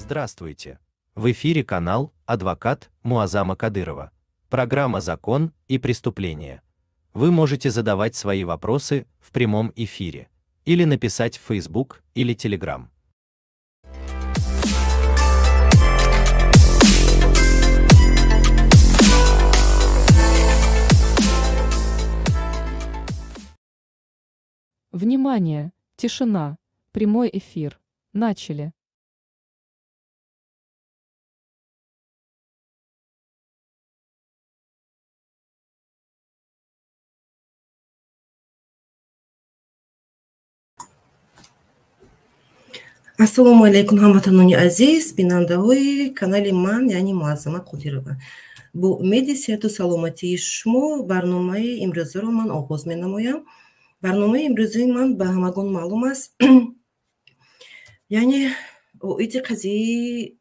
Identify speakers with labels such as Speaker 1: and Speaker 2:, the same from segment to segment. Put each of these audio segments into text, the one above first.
Speaker 1: Здравствуйте! В эфире канал «Адвокат Муаззама Кадырова». Программа «Закон и преступление». Вы можете задавать свои вопросы в прямом эфире или написать в Facebook или Telegram.
Speaker 2: Внимание! Тишина! Прямой эфир. Начали.
Speaker 3: Ассалому алайкум, ҳамватанони азиз, бинандаҳои канали ман, яъне Муаззама Қодирова. Бо умеди сиҳату саломатии шумо барномаи имрӯзаро ман оғоз менамоям. Барномаи имрӯзаи ман ба ҳамагон маълум аст, яъне оиди қазияи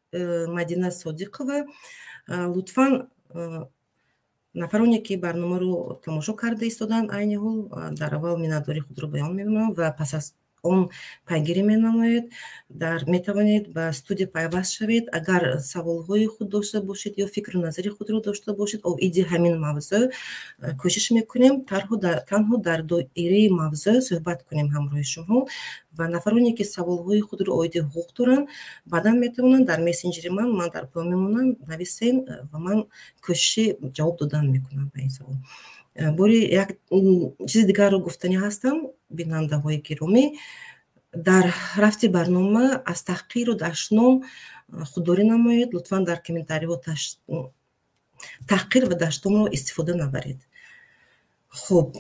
Speaker 3: Мадина Содиқова. Лутфан, нафароне ки барномаро тамошо карда истоданд айни ҳол, дар аввал миннатдории худро баён менамоям ва пас аз он пайгирӣ менамоед. Дар метавонед ба студия пайваст шавед, агар саволҳои худ дошта бошед ё фикру назари худро дошта бошед оиди ҳамин мавзӯъ. Кӯшиш мекунем танҳо дар доираи мавзӯъ суҳбат кунем ҳамроҳи шумо, ва нафароне ки саволҳои худро оиди ҳуқуқ доранд, баъдан метавонанд дар мессенҷери ман дар поён мемонам, нависен ва ман кӯшиши ҷавоб додан мекунам ба ин савол. Бори як чизи дигарро гуфтанӣ ҳастам, бинандаҳои гиромӣ: дар рафти барнома аз таҳқиру дашном худдорӣ намоед. Лутфан, дар комментариҳо таҳқир ва дашномро истифода набаред. Хуб,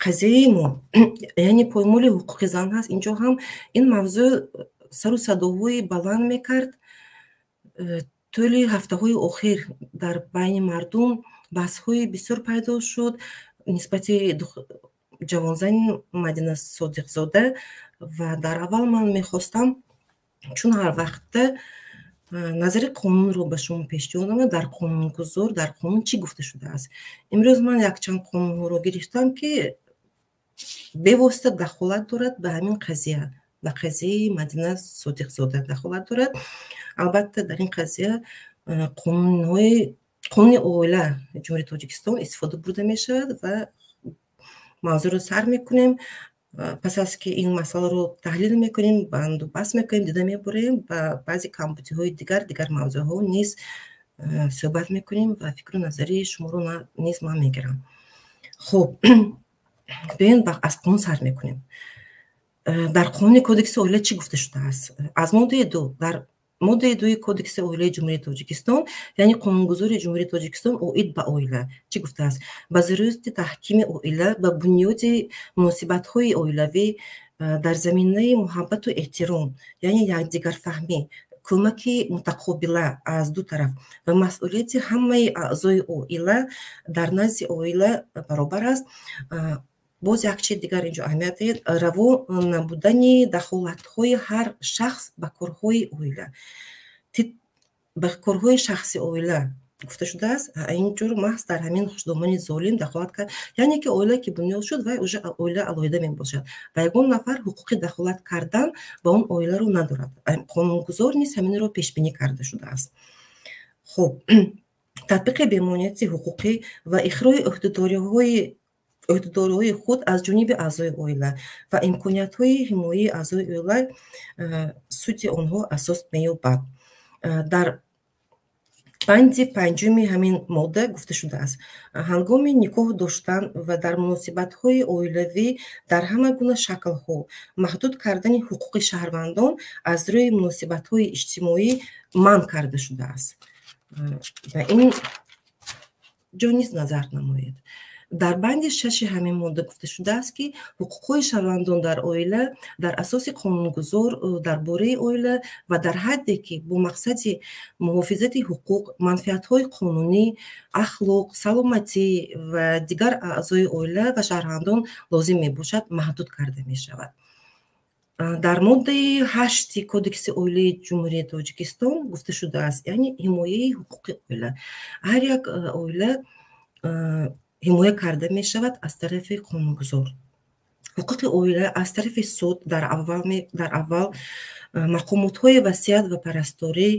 Speaker 3: қазияи мо, яъне поймоли ҳуқуқи зан ҳаст. Инҷо ҳам ин мавзӯъ сару садоҳои баланд мекард. Тӯли ҳафтаҳои охир дар байни мардум баҳсҳои бисёр пайдо шуд нисбати ҷавонзани Мадина Содиқзода. Ва дар аввал ман мехостам, чун ҳар вақта, назари қонунро ба шумо пешниҳод намоям. Дар қонунгузор, дар қонун чӣ гуфта шудааст? Имрӯз ман якчанд қонунҳоро гирифтам, ки бевосита дахолат дорад ба ҳамин қазия, ба қазияи Мадина Содиқзода дахолат дорад. Албатта, дар ин қазия қонунҳои қонуни оила Ҷумҳурии Тоҷикистон истифода бурда мешавад ва мавзӯъро сар мекунем. Пас аз ки ин масъаларо таҳлил мекунем, банду баст мекунем, дида мебурем, ба баъзе камбудиҳои дигар мавзӯъҳо низ суҳбат мекунем ва фикру назари шуморо низ ман мегирам. Хуб, биёен, аз қонун сар мекунем. Дар қонуни Кодекси оила чӣ гуфта шудааст? Аз моддаи 2, дар моддаи 2-и Кодекси оилаи Ҷумҳурии Тоҷикистон, яъне қонунгузори Ҷумҳурии Тоҷикистон оид ба оила чӣ гуфтааст? Ба зарурати таҳкими оила, ба бунёди муносибатҳои оилавӣ дар заминаи муҳаббату эҳтиром, яъне якдигарфаҳмӣ, кӯмаки мутақобила аз ду тараф ва масъулияти ҳамаи аъзои оила дар назди оила баробар аст. Боз як чиз дигар инҷо аҳамият диҳед: раво набудани дахолатҳои ҳар шахс ба корҳои оила, ба корҳои шахси оила гуфта шудааст. Инҷур маҳз дар ҳамин хушдомани золим дахолат кард, яъне ки оила ки бунёд шуд, вай уже оила алоҳида мебошад ва ягон нафар ҳуқуқи дахолат кардан ба он оиларо надорад. Қонунгузор низ ҳаминро пешбинӣ карда шудааст. Хуб, татбиқи бемонеати ҳуқуқӣ ва ихрои ӯҳдадориҳои худ аз ҷониби аъзои оила ва имкониятҳои ҳимояи аъзои оила суди онҳо асос меёбад. Дар банди панҷуми ҳамин модда гуфта шудааст: ҳангоми никоҳ доштан ва дар муносибатҳои оилавӣ дар ҳама гуна шаклҳо маҳдуд кардани ҳуқуқи шаҳрвандон аз рӯи муносибатҳои иҷтимоӣ манъ карда шудааст. Ба ин ҷо низ назар намоед. Дар банди шаши ҳамин модда гуфта шудааст, ки ҳуқуқҳои шаҳрвандон дар оила дар асоси қонунгузор дар бораи оила ва дар ҳадде ки бо мақсади муҳофизати ҳуқуқ, манфиатҳои қонунӣ, ахлоқ, саломатӣ ва дигар аъзои оила ва шаҳрвандон лозим мебошад, маҳдуд карда мешавад. Дар моддаи 8-и Кодекси оилаи Ҷумҳурии Тоҷикистон гуфта шудааст, яъне ҳимояи ҳуқуқи оила. Ҳар як оила ҳимоя карда мешавад аз тарафи қонунгузор. Ҳуқуқи оила аз тарафи суд дар аввал мақомотҳои васият ва парасторӣ,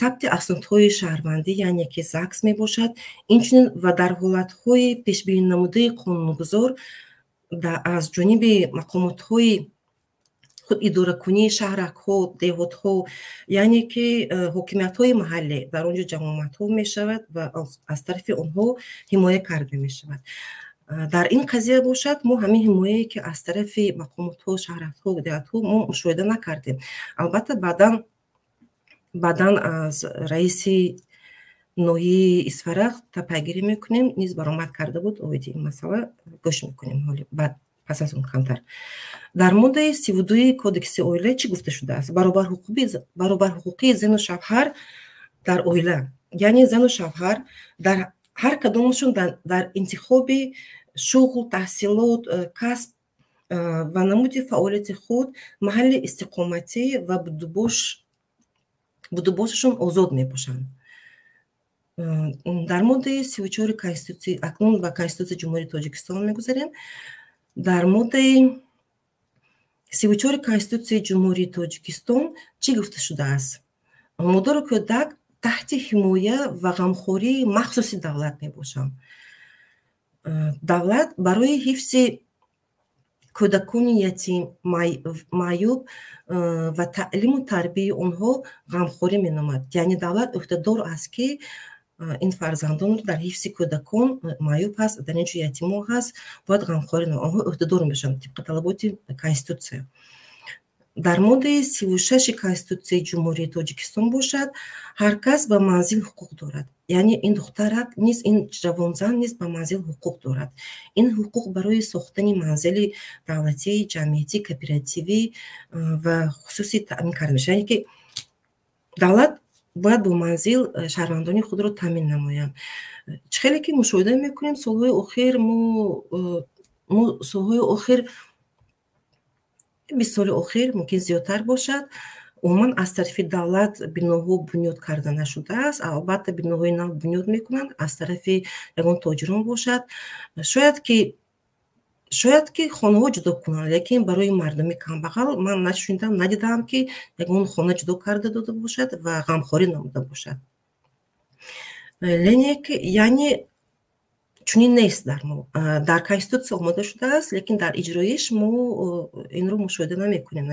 Speaker 3: сабти аснодҳои шаҳрвандӣ, яъне ки ЗАГС мебошад, инчунин ва дар ҳолатҳои пешбининамудаи қонунгузор аз ҷониби мақомотҳои худидоракунии шаҳракҳо, деҳотҳо, яъне ки ҳокимиятҳои маҳаллӣ дар он ҷо ҷамъомадҳо мешавад ва аз тарафи онҳо ҳимоя карда мешавад. Дар ин қазия бошад, мо ҳамин ҳимояе ки аз тарафи мақомотҳо, шаҳракҳо, деҳотҳо мо мушоҳида накардем. Албатта баъдан аз раиси ноҳияи Исфара пайгирӣ мекунем, низ баромад карда буд оиди ин масъала, гӯш мекунем ҳоли баъд пас аз он камтар. Дар моддаи 32 кодекси оила чӣ гуфта шудааст? Баробарҳуқуқии зану шавҳар дар оила, яъне зану шавҳар дар ҳар кадомашон дар интихоби шуғл, таҳсилот, касб ва намуди фаъолияти худ, маҳалли истиқоматӣ ва будубошашон озод мебошанд. Дар моддаи 34 Конститутсия, акнун ба Конститутсияи Ҷумҳурии Тоҷикистон мегузарем. Дар моддаи 34 Конститутсияи Ҷумҳурии Тоҷикистон чӣ гуфта шудааст? Модару кӯдак таҳти ҳимоя ва ғамхории махсуси давлат мебошанд. Давлат барои ҳифзи кӯдакони ятим, маъюб ва таълиму тарбияи онҳо ғамхорӣ менамояд. Яъне давлат ӯҳдадор аст, ки ин фарзандонро дар ҳифзи кӯдакон маъюб ҳаст, дар ин ҷо ятимо ҳаст, бояд ғамхорӣ намояд. Онҳо ӯҳдадор мешаванд тибқи талаботи Конститутсия. Дар моддаи 36 Конститутсияи Ҷумҳурии Тоҷикистон бошад, ҳар кас ба манзил ҳуқуқ дорад. Яъне ин духтарак низ, ин ҷавонзан низ ба манзил ҳуқуқ дорад. Ин ҳуқуқ барои сохтани манзили давлатӣ, ҷамъиятӣ, кооперативӣ ва хусусӣ таъмин карда мешавад. Яъне ки давлат бояд бо манзил шаҳрвандони худро таъмин намояд. Чӣ хеле ки мушоҳида мекунем, солҳои охир мо солҳои охир, 20 соли охир мумкин зиёдтар бошад, умуман аз тарафи давлат биноҳо бунёд карда нашудааст. Албатта биноҳои нав бунёд мекунанд, аз тарафи ягон тоҷирон бошад. Шояд ки хонаҳо ҷудо кунанд, лекин барои мардуми камбағал ман нашунидам, надидаам, ки ягон хона ҷудо карда дода бошад ва ғамхорӣ намуда бошад. Яъне чунин нест дар мо. Дар Конститутсия омода шудааст, лекин дар иҷроиш мо инро мушоҳида намекунем.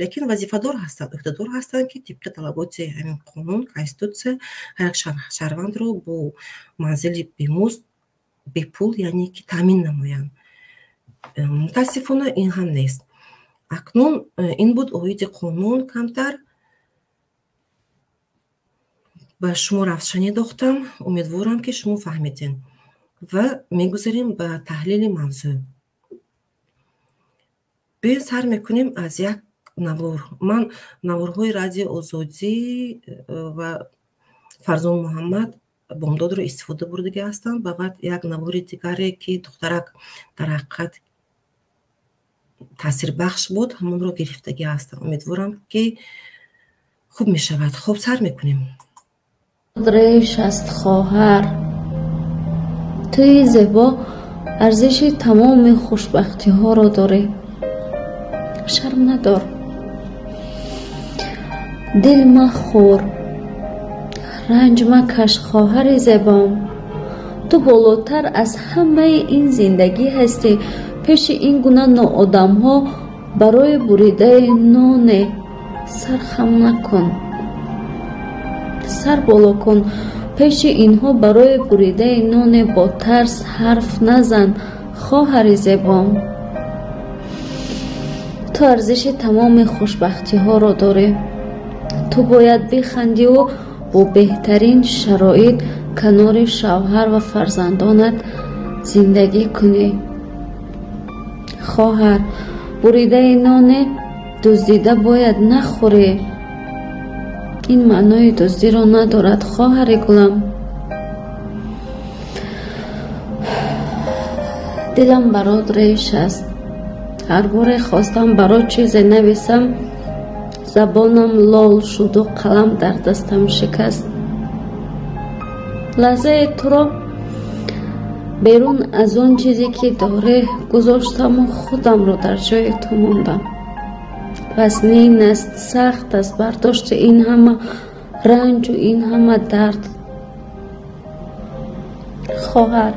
Speaker 3: Лекин вазифадор ҳастанд, ӯҳдадор ҳастанд, ки тибқи талаботи ҳамин қонун, Конститутсия, ҳар як шаҳрвандро бо манзили бемузд, бепул, яъне ки таъмин намоянд. Мутаассифона ин ҳам нест. Акнун ин буд оиди қонун камтар. Ба шумо равшанӣ дохтам, умедворам, ки шумо фаҳмидем. Ва мегузарем ба таҳлили мавзӯъ. Биёед сар мекунем аз як навор. Ман наворҳои Радиои Озодӣ ва Фарзон Муҳаммад Бомдодро истифода бурдагӣ ҳастам. Ва баъд як навори дигаре, ки духтарак дар ҳақиқат таъсирбахш буд, ҳамонро гирифтагӣ ҳастам. Умедворам, ки хуб мешавад. Хуб, сар мекунем.
Speaker 4: Реш аст хоҳар, туи зебо арзиши тамоми хушбахтиҳоро дорӣ. Шарм надор, дил махӯр, ранҷ макаш хоҳари зебом. Ту болотар аз ҳамаи ин зиндагӣ ҳастӣ. Пеши ин гуна ноодамҳо барои буридаи ноне сар хам накун, сар боло кун. Пеши инҳо барои буридаи ноне бо тарс ҳарф назан хоҳари зебом. Ту арзиши тамоми хушбахтиҳоро дорӣ. Ту бояд бихандиву бо беҳтарин шароит канори шавҳар ва фарзандонат зиндагӣ кунӣ. Хоҳар, буридаи ноне дуздида бояд нахӯрӣ. Ин маънои дуздиро надорад, хоҳари гулам. Дилам барот реш аст. Ҳар боре хостам барот чизе нависам, забонам лол шуду қалам дар дастам шикаст. Лаҳзае туро Берун аз он чизе ки дорӣ гузоштаму худамро дар ҷои ту мондам. Вазнин аст, сахт аст бардошти ин ҳама ранҷу ин ҳама дард. Хоҳар,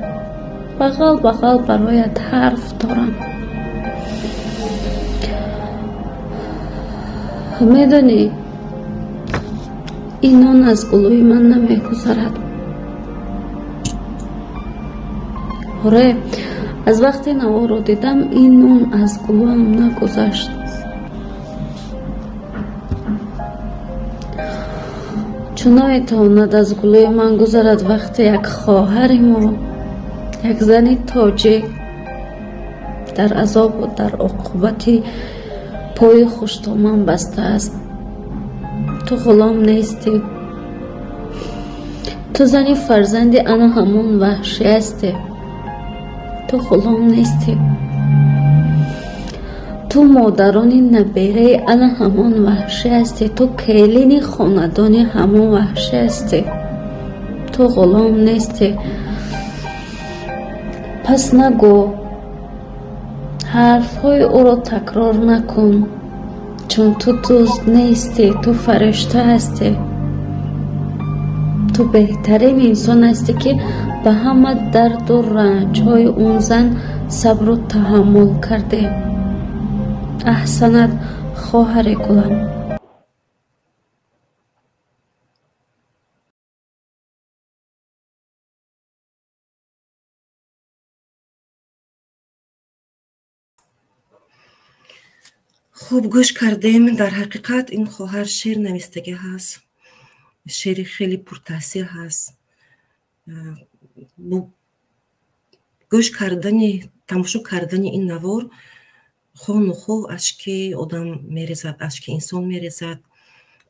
Speaker 4: бағал бағал бароят ҳарф дорам. Медонӣ, ин нон аз гулӯи ман намегузарад. Оре, аз вақте наворо дидам, ин нон аз гулӯам нагузашт. Чун наметавонад аз гулӯи ман гузарад вақте як хоҳари мо, як зани тоҷик дар азобу дар оқубати пои хуштоман бастааст. Ту ғулом нестӣ. Ту зани фарзанди ана ҳамон ваҳшӣ ҳастӣ. Ту ғулом нестӣ. Ту модарони набераи ана ҳамон ваҳшӣ ҳастӣ. Ту келини хонадони ҳамон ваҳшӣ ҳастӣ. Ту ғулом нестӣ. Пас нагӯ, ҳарфҳои ӯро такрор накун, чун ту дузд нестӣ, ту фаришта ҳастӣ. Ту беҳтарин инсон ҳастӣ, ки ба ҳама дарду ранҷҳои он зан сабру таҳаммул кардӣ. Аҳсанат, хоҳари гулам.
Speaker 3: Хуб гӯш кардем. Дар ҳақиқат ин хоҳар шеър навистагӣ ҳаст. Шеъри хеле пуртаъсир ҳаст. Гӯш кардани, тамошо кардани ин навор хону хоҳ ашки одам мерезад, ашки инсон мерезад,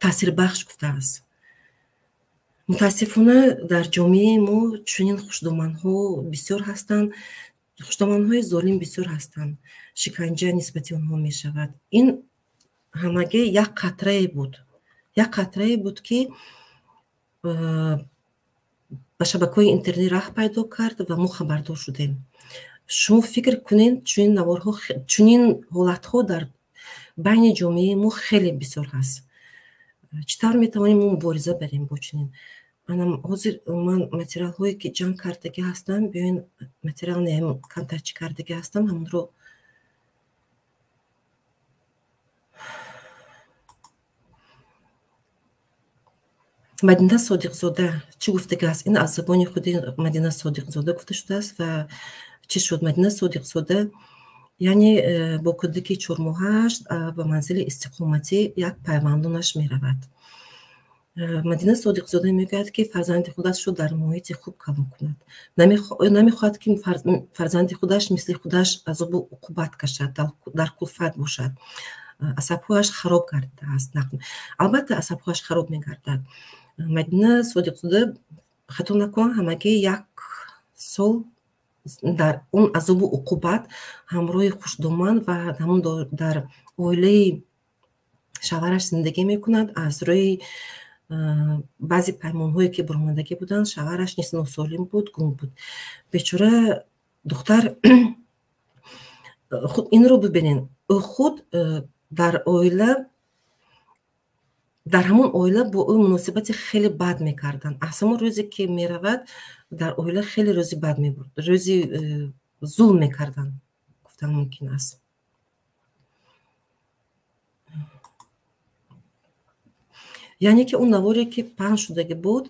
Speaker 3: таъсирбахш гуфтааст. Мутаассифона дар ҷомеаи мо чунин хушдоманҳо бисёр ҳастанд, хушдоманҳои золим бисёр ҳастанд, шиканҷа нисбати онҳо мешавад. Ин ҳамагӣ як қатрае буд, як қатрае буд, ки ба шабакаҳои интернет раҳ пайдо кард ва мо хабардор шудем. Шумо фикр кунед, чунин наворҳо, чунин ҳолатҳо дар байни ҷомеаи мо хеле бисёр ҳаст. Чӣ тавр метавонем мо мубориза барем бо чунин? Манам ҳозир ман материалҳое ки ҷамъ кардагӣ ҳастам, биёин материал не, камтар чӣ кардагӣ ҳастам, ҳамонро Мадина Содиқзода чӣ гуфтагӣ аст? Ин аз забони худи Мадина Содиқзода гуфта шудааст ва чӣ шуд? Мадина Содиқзода яъне бо кӯдаки чормоҳааш ба манзили истиқоматӣ як пайвандонаш меравад. Мадина Содиқзода мегӯяд, ки фарзанди худашро дар муҳити хуб калон кунад. Намехоҳад, ки фарзанди худаш мисли худаш азобу уқубат кашад, дар кулфат бошад. Асабҳояш хароб гардидааст. Албатта асабҳояш хароб мегардад. Мадина Содиқзода, хато накунам, ҳамагӣ як сол дар он азобу уқубат ҳамроҳи хушдоман ва ҳамон дар оилаи шавҳараш зиндагӣ мекунад. Аз рӯи баъзе паймонҳое ки баромадагӣ буданд, шавҳараш низ носолим буд, гум буд. Бечора духтар худ инро бибинед, ӯ худ дар оила, дар ҳамон оила бо ӯ муносибати хеле бад мекарданд. Аз ҳамон рӯзе ки меравад, дар оила хеле рӯзи бад мебурд, рӯзи зулм мекарданд, гуфтан мумкин аст. Яъне ки он наворе ки паҳн шудагӣ буд,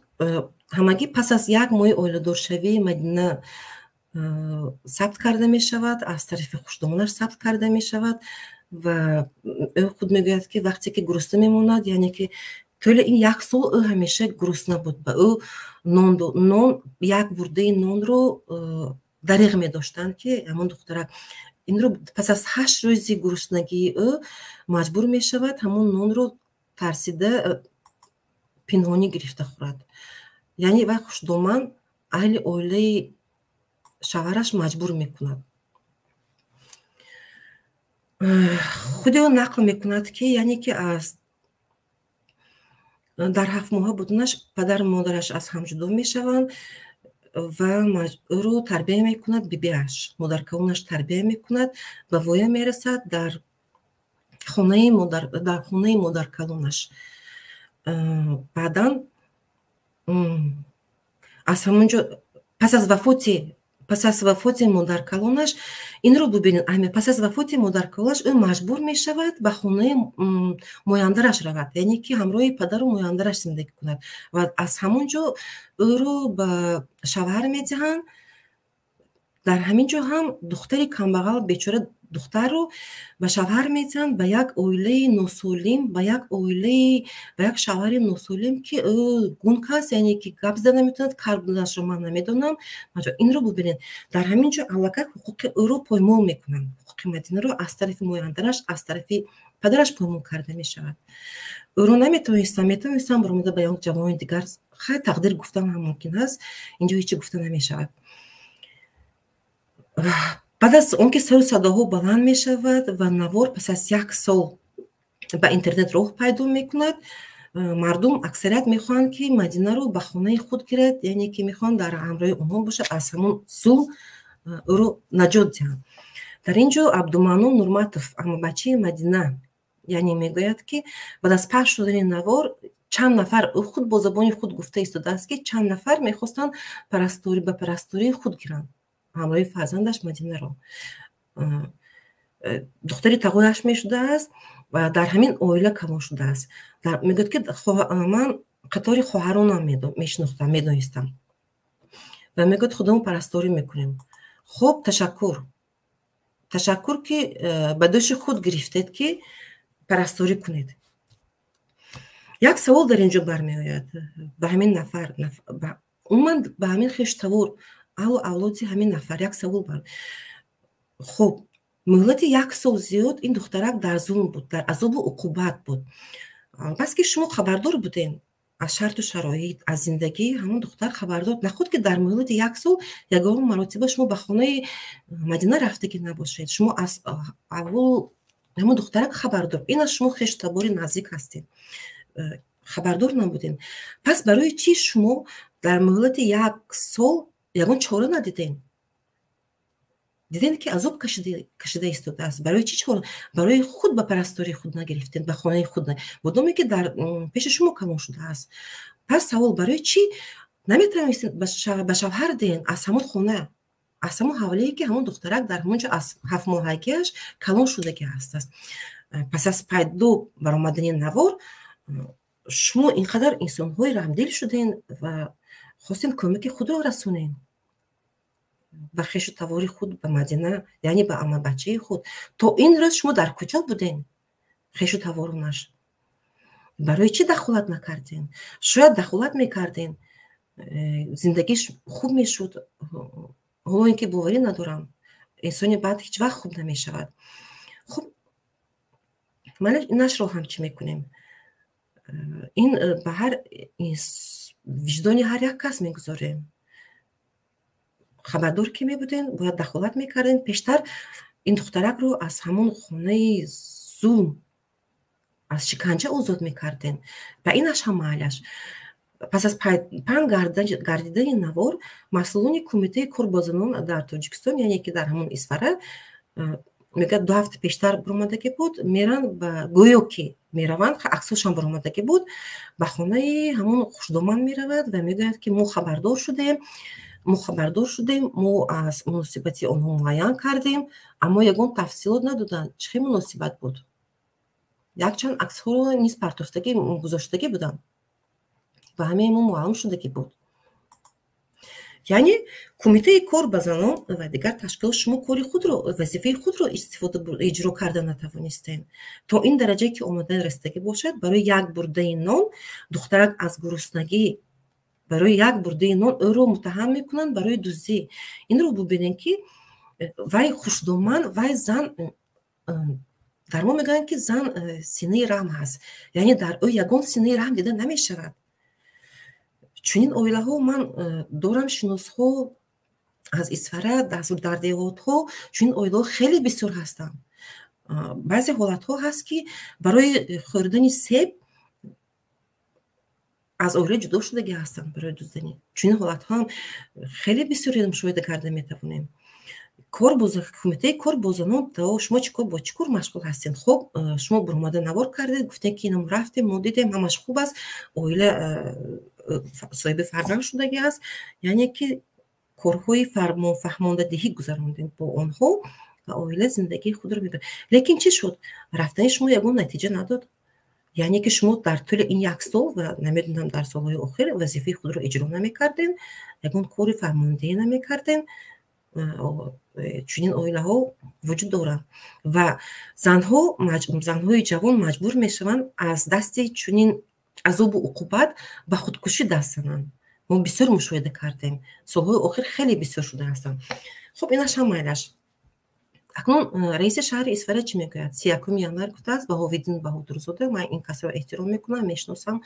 Speaker 3: ҳамагӣ пас аз як моҳи оиладоршавии Мадина сабт карда мешавад, аз тарафи хушдоманаш сабт карда мешавад ва ӯ худ мегӯяд, ки вақте ки гурусна мемонад, яъне ки тӯли ин як сол ӯ ҳамеша гурусна буд, ба ӯ нон, як бурдаи нонро дариғ медоштанд, ки ҳамон духтарак инро пас аз 8 рӯзи гуруснагии ӯ маҷбур мешавад ҳамон нонро тарсида пинҳонӣ гирифта хӯрад. Яъне вай хушдоман аҳли оилаи шавҳараш маҷбур мекунад. Худи ӯ нақл мекунад, ки яъне ки аз дар 7 моҳа буданаш падару модараш аз ҳам ҷудо мешаванд Ва ӯро тарбия мекунад бибиаш, модаркалонаш тарбия мекунад, ба воя мерасад дар хонаи модаркалонаш. Баъдан аз ҳамон ҷо пас аз вафоти модаркалонаш, инро бубинед, аҳамият, пас аз вафоти модаркалонаш ӯ маҷбур мешавад ба хонаи мояндараш равад, яъне ки ҳамроҳи падару мояндараш зиндагӣ кунад, ва аз ҳамон ҷо ӯро ба шавҳар медиҳанд. Дар ҳамин ҷо ҳам духтари камбағал, бечора духтарро ба шавҳар медиҳанд, ба як оилаи носолим, ба як шавҳари носолим, ки ӯ гунг аст, яъне ки гап зада наметавонад, кар буданашро ман намедонам. Инро бубинед, дар ҳамин ҷо аллакай ҳуқуқи ӯро поймол мекунанд. Ҳуқуқи Мадинаро аз тарафи мояндараш, аз тарафи падараш поймол карда мешавад. Ӯро наметавонистам, метавонистам баромада ба як ҷавони дигар, хай, тақдир гуфтан ҳам мумкин аст, инҷо ҳечи гуфта намешавад. Баъд аз он ки сару садоҳо баланд мешавад ва навор пас аз як сол ба интернет роҳ пайдо мекунад, мардум аксарият мехоҳанд, ки Мадинаро ба хонаи худ гирад, яъне ки мехоҳанд дар ҳамроҳи онҳо бошад, аз ҳамон зулм ӯро наҷот диҳанд. Дар ин ҷо Абдуманон Нурматов, амабачаи Мадина, яъне мегӯяд, ки баъд аз пахш шудани навор чанд нафар, ӯ худ бо забони худ гуфта истодааст, ки чанд нафар мехостанд ба парастории худ гиранд ҳамроҳи фарзандаш Мадинаро. Духтари тағояш мешудааст ва дар ҳамин оила калон шудааст. Мегӯяд, ки ман қатори хоҳаронам мешинохтам, медонистам, ва мегӯяд, худамон парасторӣ мекунем. Хуб, ташаккур, ташаккур, ки ба дӯши худ гирифтед, ки парасторӣ кунед. Як савол дар ин ҷо бармеояд ба ҳамин нафар, умуман ба ҳамин хештавор, аҳлу авлоди ҳамин нафар як савол бар. Хуб, муҳлати як сол зиёд ин духтарак дар зулм буд, дар азобу уқубат буд. Бас ки шумо хабардор будем аз шарту шароит, аз зиндагии ҳамон духтар хабардор, нахуд ки дар муҳлати як сол ягон маротиба шумо ба хонаи Мадина рафтагӣ набошед, шумо аз аввалу ҳамон духтарак хабардор, ин аз шумо хештабори наздик ҳастед, хабардор набудем. Пас барои чӣ шумо дар муҳлати як сол ягон чора надидем? Дидем, ки азоб кашида истодааст. Барои чӣ чора барои худ ба парастории худ нагирифтем, ба хонаи худ, модоме ки дар пеши шумо калон шудааст? Пас савол: барои чӣ наметавонистем ба шавҳар диҳем аз ҳамон хона, аз ҳамон ҳавлие, ки ҳамон духтарак дар ҳамон ҷо аз ҳафтмоҳагиаш калон шудагӣ ҳастааст? Пас аз пайдо баромадани навор шумо ин қадар инсонҳои раҳмдил шудем ва хостем кӯмаки худро расонем ба хешу тавори худ, ба Мадина, яъне ба амабачаи худ. То ин рӯз шумо дар куҷо будем? Хешу таворонаш барои чӣ дахолат накардем? Шояд дахолат мекардем, зиндагиш хуб мешуд. Ҳоло ин ки боварӣ надорам, инсони бад ҳеҷ вақт хуб намешавад. Хуб, мана инашро ҳам чӣ мекунем? Ин ба ҳар виҷдони ҳар як кас мегузорем. Хабардор ки мебудем, бояд дахолат мекардем пештар, ин духтаракро аз ҳамон хонаи зулм, аз шиканҷа озод мекардем. Ба инаш ҳам маълаш. Пас аз паҳн гардидани навор масъулони Кумитаи кор бо занон дар Тоҷикистон, яъне ки дар ҳамон Исфара, мегӯяд, 2 ҳафта пештар баромадагӣ буд, меран, гӯё ки мераванд, аксошам баромадагӣ буд, ба хонаи ҳамон хушдоман меравад ва мегӯяд, ки мо хабардор шудем, мо хабардор шудем, мо аз муносибати онҳо муайян кардем, аммо ягон тафсилот надоданд, чӣ хел муносибат буд. Якчанд аксҳоро низ партофтагӣ гузоштагӣ буданд, ба ҳамаи мо маълум шудагӣ буд. Яъне Кумитаи кор ба занон ва дигар ташкилот, шумо кори худро, вазифаи худро истифода иҷро карда натавонистем. То ин дараҷае ки омода расидагӣ бошад, барои як бурдаи нон духтарак аз гуруснагӣ, барои як бурдаи нон ӯро муттаҳам мекунанд барои дуздӣ. Инро бубинем, ки вай хушдоман, вай зан, дар мо мегӯянд, ки зан синаи раҳм ҳаст, яъне дар ӯ ягон синаи раҳм дида намешавад. Чунин оилаҳо ман дорам шиносҳо аз Исфара, дар деҳотҳо чунин оилаҳо хеле бисёр ҳастанд. Баъзе ҳолатҳо ҳаст, ки барои хӯрдани себ Аз оила ҷудо шудагӣ ҳастанд барои дузданӣ. Чунин ҳолатҳо ҳам хеле бисёре мушоҳида карда метавонем. Кор бо кумитаи кор бо занон, шумо чӣ кор, бо чӣ кор машғул ҳастед? Хуб, шумо баромада навор кардед, гуфтед, ки инам рафтем, мо дидем, ҳамаш хуб аст, оила соҳиби фарзанд шудагӣ аст, яъне ки корҳои фаҳмондадиҳӣ гузарондем бо онҳо ва оила зиндагии худро мебарад. Лекин чӣ шуд? Рафтани шумо ягон натиҷа надод. Яъне ки шумо дар тӯли ин як сол ва намедонам, дар солҳои охир вазифаи худро иҷро намекардем, ягон кори фармондиҳӣ намекардем. Чунин оилаҳо вуҷуд доранд ва занҳо, занҳои ҷавон маҷбур мешаванд аз дасти чунин азобу уқубат ба худкушӣ даст зананд. Мо бисёр мушоҳида кардем, солҳои охир хеле бисёр шуда ҳастанд. Хуб, инаш ҳам майлаш. Акнун раиси шаҳри Исфара чӣ мегӯяд? 31-уми январ гуфтааст Баҳовиддин Баҳодурзода. Ман ин касро эҳтиром мекунам, мешиносам,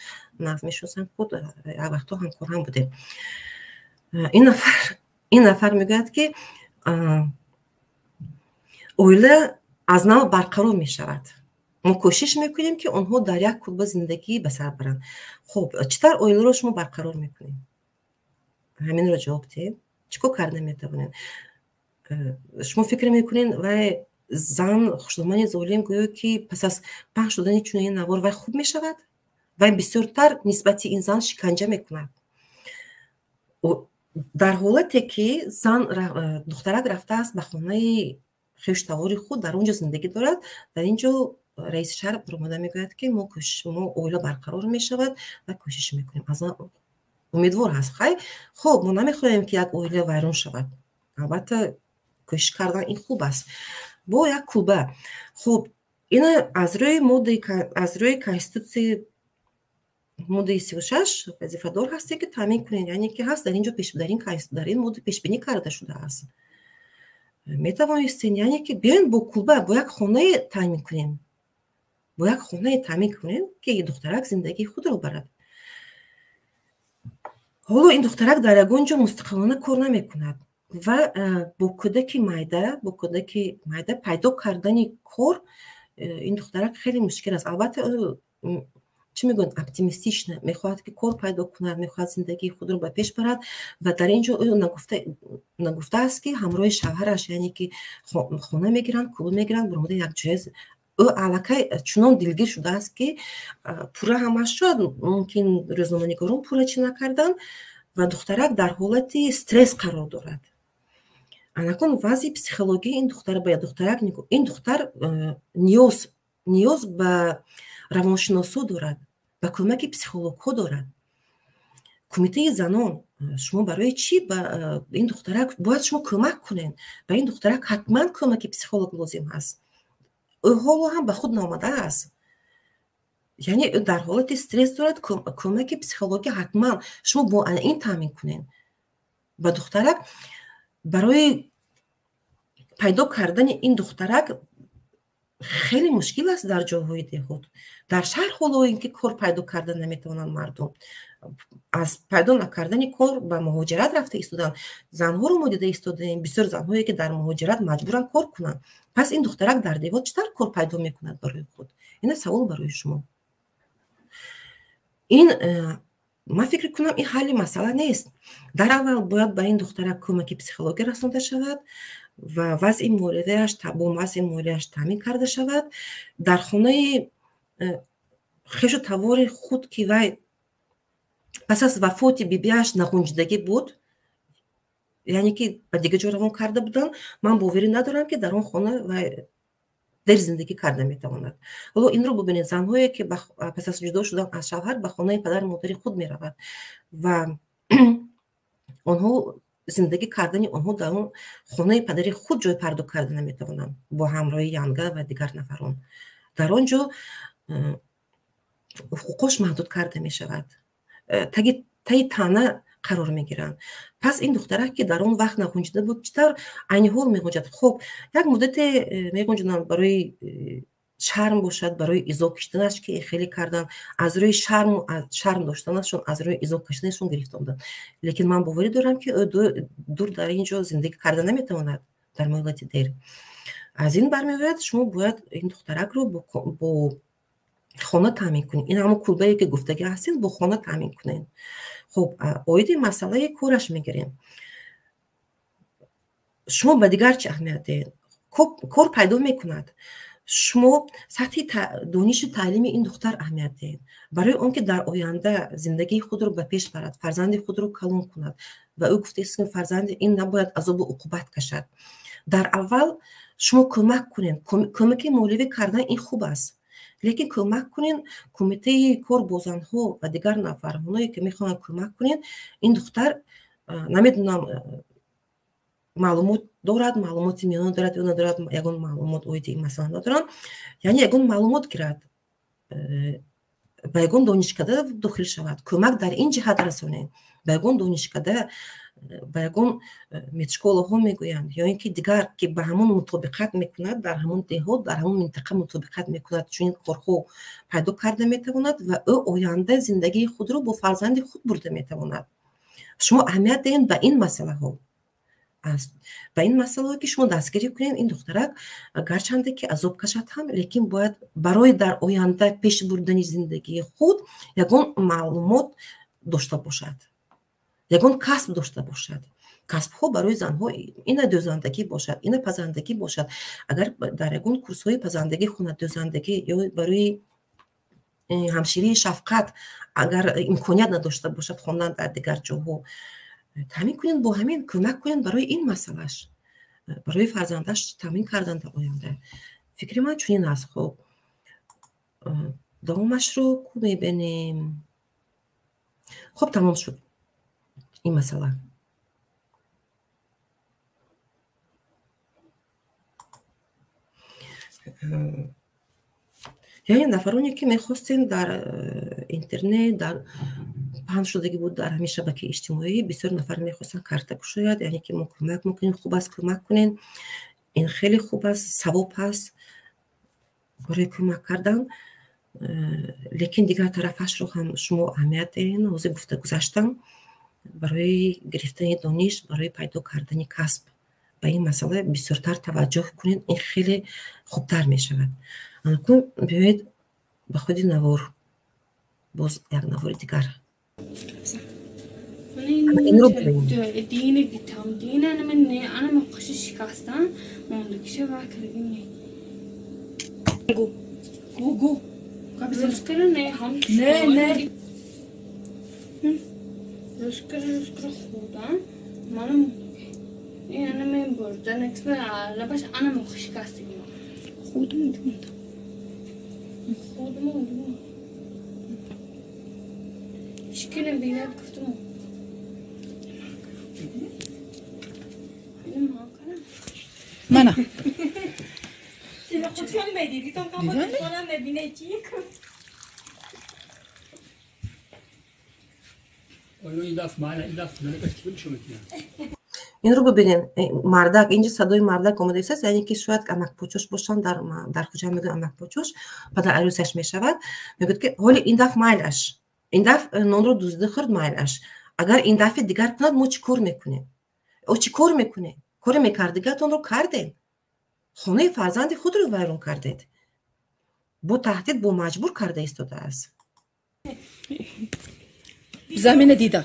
Speaker 3: нав мешиносам, худ як вақтҳо ҳамкорам будем. Ин нафар мегӯяд, ки оила аз нав барқарор мешавад, мо кӯшиш мекунем, ки онҳо дар як кулба зиндагӣ ба сар баранд. Хуб, чӣ тавр оиларо шумо барқарор мекунед? Ҳаминро ҷавоб диҳед. Чӣ кор карда метавонед? Шумо фикр мекунед, вай зан, хушдомани золим, гӯё ки пас аз паҳн шудани чунин навор вай хуб мешавад? Вай бисёртар нисбати ин зан шиканҷа мекунад. Дар ҳолате ки зан, духтарак рафтааст ба хонаи хештавори худ, дар он ҷо зиндагӣ дорад, дар ин ҷо раиси шаҳр баромада мегӯяд, ки мо кӯшиш, мо оила барқарор мешавад ва кӯшиш мекунем, аз умедвор ҳаст. Хай, хуб, мо намехоҳем, ки як оила вайрон шавад. Албатта, кӯшиш кардан ин хуб аст, бо як кулба. Хуб, ина аз рӯи моддаи, аз рӯи конститутсияи, моддаи 36 вазифадор ҳастед, ки таъмин кунед. Яъне ки ҳаст дар ин ҷо, дар ин модда пешбинӣ карда шудааст. Метавонистед, яъне ки биёен, бо кулба, бо як хонае таъмин кунем, бо як хонае таъмин кунем, ки духтарак зиндагии худро барад. Ҳоло ин духтарак дар ягон ҷо мустақилона кор намекунад ва бо кӯдаки майда пайдо кардани кор ин духтарак хеле мушкил аст. Албатта, чӣ мегӯянд, оптимистично мехоҳад, ки кор пайдо кунад, мехоҳад зиндагии худро ба пеш барад. Ва дар ин ҷо ӯ нагуфтааст, ки ҳамроҳи шавҳараш, яъне ки хона мегиранд, кулба мегиранд, баромада якҷоя. Ӯ аллакай чунон дилгир шудааст, ки пурра ҳамаш шояд мумкин рӯзноманигорон пурра чӣ накарданд ва духтарак дар ҳолати стресс қарор дорад. Анакун вазъи психологии ин духтар ба духтарак, ин духтар ниёз ба равоншиносо дорад, ба кӯмаки психологҳо дорад. Кумитаи занон, шумо барои чӣ ба ин духтарак бояд шумо кӯмак кунед? Ба ин духтарак ҳатман кӯмаки психолог лозим ҳаст. Ӯ ҳоло ҳам ба худ наомадааст, яъне ӯ дар ҳолати стресс дорад. Кӯмаки психологӣ ҳатман шумо бо ин таъмин кунед ба духтарак. Барои пайдо кардани ин духтарак хеле мушкил аст дар ҷойҳои деҳот. Дар шаҳр ҳоло ин ки кор пайдо карда наметавонанд мардум, аз пайдо накардани кор ба муҳоҷират рафта истоданд. Занҳоро мо дида истодаем, бисёр занҳое, ки дар муҳоҷират маҷбуранд кор кунанд. Пас ин духтарак дар деҳот чӣ тавр кор пайдо мекунад барои худ? Ина савол барои шумо. Ин ман фикр кунам, ин ҳалли масъала нест. Дар аввал бояд ба ин духтарак кӯмаки психологӣ расонда шавад ва вазъи молияаш, бо вазъи молияаш таъмин карда шавад. Дар хонаи хешу тавори худ, ки вай пас аз вафоти бибиаш нағунҷидагӣ буд, яъне ки ба дигар ҷо равон карда буданд, ман боварӣ надорам, ки дар он хона вай дер зиндагӣ карда метавонад. Ҳоло инро бубинед: занҳое, ки пас аз ҷудо шудан аз шавҳар ба хонаи падару модари худ меравад ва онҳо зиндагӣ кардани онҳо дар он хонаи падари худ ҷой пайдо карда наметавонанд бо ҳамроҳи янга ва дигар нафарон. Дар он ҷо ҳуқуқош маҳдуд карда мешавад, таи таъна қарор мегиранд. Пас ин духтарак, ки дар он вақт нағунҷида буд, чӣ тавр айни ҳол меғунҷад? Хуб, як муддате меғунҷонанд, барои шарм бошад, барои изо киштанаш, ки хеле кардан, аз рӯи шарм доштанашон, аз рӯи изо киштанашон гирифта омаданд. Лекин ман боварӣ дорам, ки ӯ дур дар ин ҷо зиндагӣ карда наметавонад дар муҳлати дер. Аз ин бармеояд, шумо бояд ин духтаракро бо Хона таъмин кунед. Ин ҳамон кулбае ки гуфтагӣ ҳастед, бо хона таъмин кунед. Хуб, оиди масъалаи кораш мегирем. Шумо ба дигар чӣ аҳамият диҳед? Кор пайдо мекунад. Шумо сатҳи донишу таълими ин духтар аҳамият диҳед, барои он ки дар оянда зиндагии худро ба пеш барад, фарзанди худро калон кунад. Ва ӯ гуфтааст, ки фарзанди ин набояд азобу уқубат кашад. Дар аввал шумо кӯмак кунед. Кӯмаки моливӣ кардан ин хуб аст, лекин кӯмак кунед кумитаи кор бо занҳо ва дигар нафарҳое ки мехоҳанд кӯмак кунед. Ин духтар намедонам маълумот дорад, маълумоти миёна дорад ё надорад, ягон маълумот оиди ин масъала надорам. Яъне ягон маълумот гирад, ба ягон донишкада дохил шавад, кӯмак дар ин ҷиҳат расонед, ба ягон донишкада, ба ягон медшколаҳо мегӯянд, ё ин ки дигар ки ба ҳамон мутобиқат мекунад, дар ҳамон деҳот, дар ҳамон минтақа мутобиқат мекунад, чунин корҳо пайдо карда метавонад ва ӯ оянда зиндагии худро бо фарзанди худ бурда метавонад. Шумо аҳамият диҳед ба ин масъалаҳо, ба ин масъалаҳое ки шумо дастгирӣ кунед. Ин духтарак гарчанде ки азоб кашад ҳам, лекин бояд барои дар оянда пеш бурдани зиндагии худ ягон маълумот дошта бошад, ягон касб дошта бошад. Касбҳо барои занҳо ина дӯзандагӣ бошад, ина пазандагӣ бошад. Агар дар ягон курсҳои пазандагӣ хонад, дӯзандагӣ ё барои ҳамширии шафқат агар имконият надошта бошад хондан дар дигар ҷоҳо, таъмин кунед, бо ҳамин кӯмак кунед барои ин масъалаш, барои фарзандаш таъмин кардан дар оянда. Фикри ман чунин аст. Хуб, давомашро ку мебинем. Хуб, тамом шуд ин масъала. Яъне нафароне ки мехостем дар интернет, дар паҳн шудагӣ буд дар ҳамин шабакаи иҷтимоӣ, бисёр нафар мехостанд карта кушояд, яъне ки мо кӯмак мекунем. Хуб аст, кӯмак кунем, ин хеле хуб аст, савоб аст барои кӯмак кардан, лекин дигар тарафашро ҳам шумо аҳамият диҳед. Ҳозир гуфта гузаштам, барои гирифтани дониш, барои пайдо кардани касб ба ин масъала бисёртар таваҷҷӯҳ кунед, ин хеле хубтар мешавад. Анакун биёед ба худи навор, боз як навори дигар.
Speaker 5: Mana.
Speaker 3: Инро бибинед, мардак, инҷа садои мардак омада истааст, яъне ки шояд амакпочош бошанд, дар хуҷа мегӯянд амакпочош, падар арӯсаш мешавад, мегӯяд ки ҳоли ин дафъ майлаш, ин дафъ нонро дуздида хӯрд, майлаш. Агар ин дафъи дигар кунад, мо чӣ кор мекунем? О, чӣ кор мекунем? Коре мекардигатонро кардем, хонаи фарзанди худро вайрон кардед, бо таҳдид, бо маҷбур карда истодааст.
Speaker 5: Замина дида.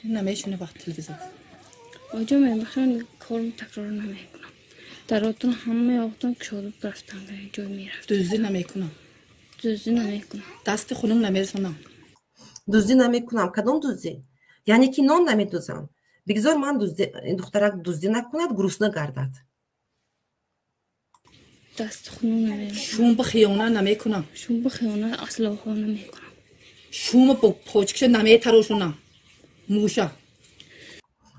Speaker 5: Намешунавад телевизор.
Speaker 4: Оҷо мебахшам, корм такрор намекунам. Даротон ҳамаи оқтон кушода рафтан, ҷой мерафт.
Speaker 5: Дуздӣ намекунам.
Speaker 4: Дуздӣ намекунам.
Speaker 5: Дасти хунук намерасонам.
Speaker 3: Дуздӣ намекунам. Кадом дуздӣ? Яъне ки нон намедузам. Бигзор ман духтарак дуздӣ накунад, гурусна гардад.
Speaker 4: Дасти хунук намерасонам.
Speaker 5: Шум ба хиёнат намекунам.
Speaker 4: Шум ба хиёнат аслоҳо намекунам.
Speaker 5: Шума бо почкиша наметарошонам. Муша.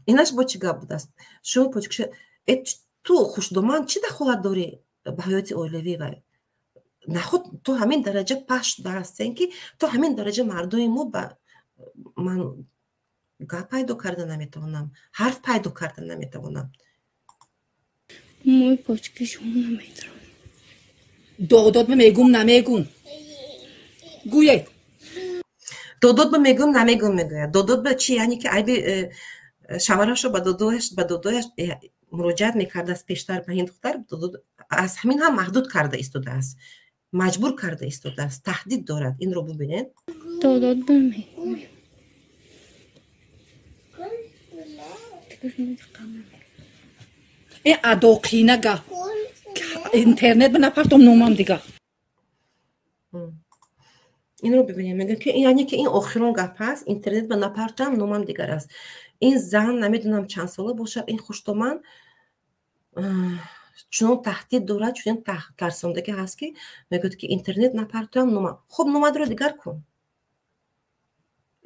Speaker 3: Инаш бо чӣ гап будааст? Шума почкиша... Ту хушдоман чӣ дахолат дорӣ ба ҳаёти оилавӣ вай? Нахуд то ҳамин дараҷа паст шуда ҳастем, ки то ҳамин дараҷа мардуми мо ба ман гап пайдо карда наметавонам, ҳарф пайдо карда наметавонам.
Speaker 4: Мӯи почки шумо наметарам.
Speaker 5: Додот ба мегум намегум. Гӯед.
Speaker 3: Додот ба мегум намегум мегӯяд. Додот ба чӣ? Яъне ки айби шаварашро ба додояш, ба додояш муроҷиат мекардааст пештар ба ин духтар, аз ҳамин ҳам маҳдуд карда истодааст, маҷбур карда истодааст, таҳдид дорад. Инро бубинед.
Speaker 4: Додод
Speaker 5: э адоқина гап интернет ба напартом номам дигар.
Speaker 3: Инро бибинем, мегӯяд ки яъне ки ин охирон гап аст, интернет ба напартам номам дигар аст. Ин зан намедонам чанд сола бошад, ин хуштоман чунон таҳдид дорад, чунин тарсондагӣ ҳаст ки мегӯяд ки интернет напартам номам. Хуб, номадро дигар кун.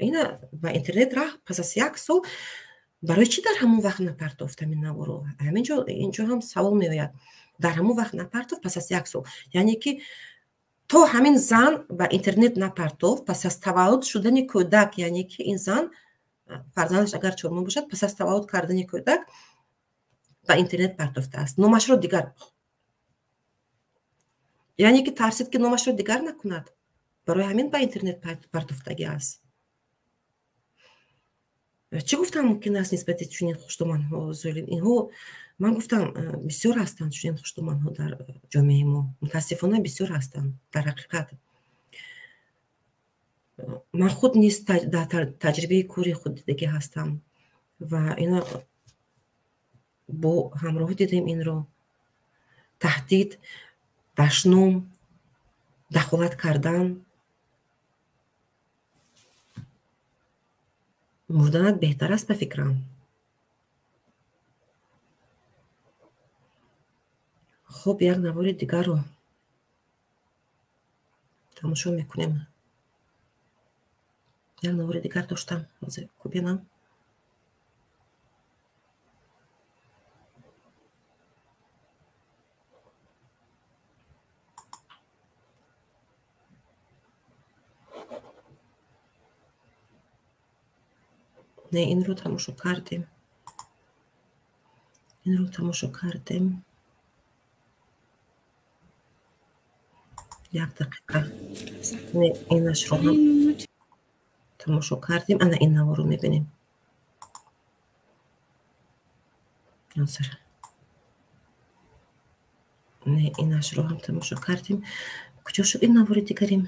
Speaker 3: Ина ба интернет раҳ пас аз як сол барои чӣ дар ҳамон вақт напартофт ҳамин наворо? Ҳаминҷо инҷо ҳам савол меояд. Дар ҳамон вақт напартофт пас аз як сол. Яъне ки то ҳамин зан ба интернет напартофт пас аз таваллуд шудани кӯдак, яъне ки ин зан фарзандаш агар 4 моҳ бошад, пас аз таваллуд кардани кӯдак ба интернет партофтааст. Номашро дигар, яъне ки тарсид ки номашро дигар накунад, барои ҳамин ба интернет партофтагӣ аст. Чӣ гуфтам мумкин аст нисбати чунин хуштоманҳо золим? Инҳо ман гуфтам бисёр ҳастанд чунин хуштоманҳо дар ҷомеаи мо, мутаассифона бисёр ҳастанд. Дар ҳақиқат ман худ низ дар таҷрибаи кори худ дидагӣ ҳастам ва ина бо ҳамроҳ дидем инро. Таҳдид, дашном, дахолат кардан, мурданат беҳтар аст ба фикрам. Хуб, як навори дигарро тамошо мекунем. Як навори дигар доштам, ҳозир кубинам. Не, инро тамошо кардем. Инро тамошо кардем. Як дақиқа. Не, инашро ҳам тамошо кардем. Ана ин наворо мебинем. Ҳозир. Не, инашро ҳам тамошо кардем. Куҷо шуд ин навори дигарим?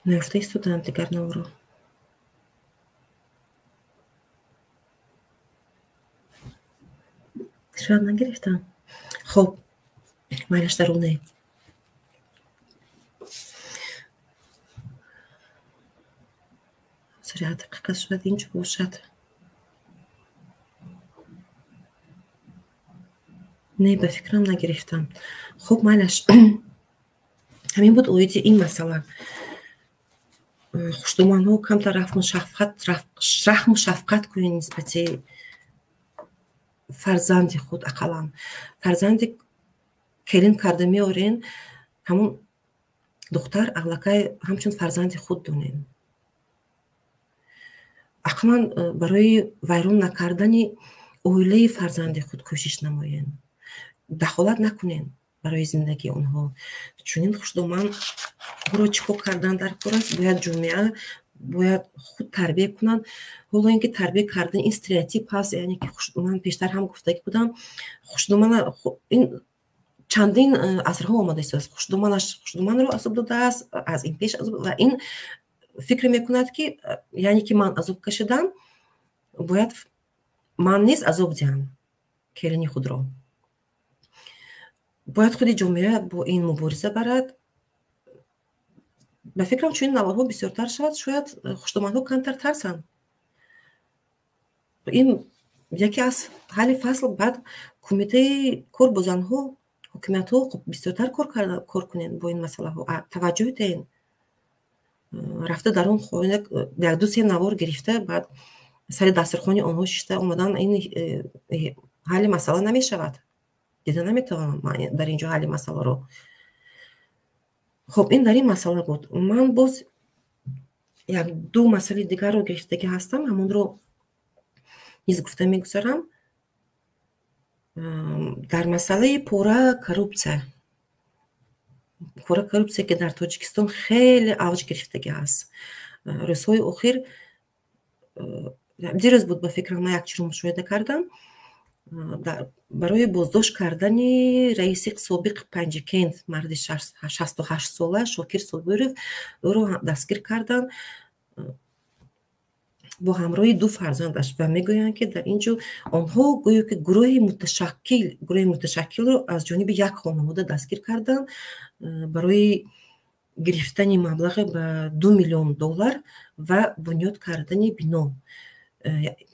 Speaker 3: Наёфта истодаам дигар наворо. Шояд нагирифтам. Хуб, майлаш дарул не. Ҳозир як дақиқа, шояд инҷо бошад. Не, ба фикрам нагирифтам. Хуб, майлаш. Ҳамин буд оиди ин масъала. Хуштоманҳо камтар раҳму шафқат кунед нисбати фарзанди худ, ақаллан фарзанди келин карда меорен, ҳамон духтар аллакай ҳамчун фарзанди худ донем. Ақаллан барои вайрон накардани оилаи фарзанди худ кӯшиш намоен, дахолат накунен барои зиндагии онҳо. Чунин хушдоман ӯро чӣ кор кардан дар кор аст? Бояд ҷомеа бояд худ тарбия кунанд. Ҳоло ин ки тарбия кардан ин стереотип ҳаст, яъне ки ман пештар ҳам гуфтагӣ будам, хушдомана ин чандин асрҳо омада истодааст. Хушдоманро азоб додааст, аз ин пеш азоб, ва ин фикр мекунад ки яъне ки ман азоб кашидам, бояд ман низ азоб диҳам келини худро. Бояд худи ҷомеа бо ин мубориза барад. Ба фикрам чунин наворҳо бисёртар шавад, шояд хуштоманҳо камтар тарсанд. Ин яке аз ҳалли фасл. Баъд кумитаи кор бо занҳо, ҳокимиятҳо бисёртар кор кунед бо ин масъалаҳо, таваҷҷӯҳ диҳед. Рафта дар он хона як-ду се навор гирифта, баъд сари дастархони онҳо шишта омадан, ин ҳалли масъала намешавад. Дида наметавонам ман дар ин ҷо ҳалли масъаларо. Хуб, ин дар ин масъала буд. Ман боз як-ду масъалаи дигарро гирифтагӣ ҳастам, ҳамонро низ гуфта мегузарам. Дар масъалаи пора коррупсия. Пора коррупсия ки дар Тоҷикистон хеле авҷ гирифтагӣ аст. Рӯзҳои охир, дирӯз буд, ба фикрам, ман як чиро мушоҳида кардам. Барои боздошт кардани раиси собиқ Панҷикент, марди 68 сола Шокир Собиров, ӯро дастгир карданд бо ҳамроҳи ду фарзандаш ва мегӯянд, ки дар ин ҷо онҳо гӯё ки гурӯҳи муташаккилро аз ҷониби як хонавода дастгир карданд барои гирифтани маблағи ба 2 миллион доллар ва бунёд кардани бино.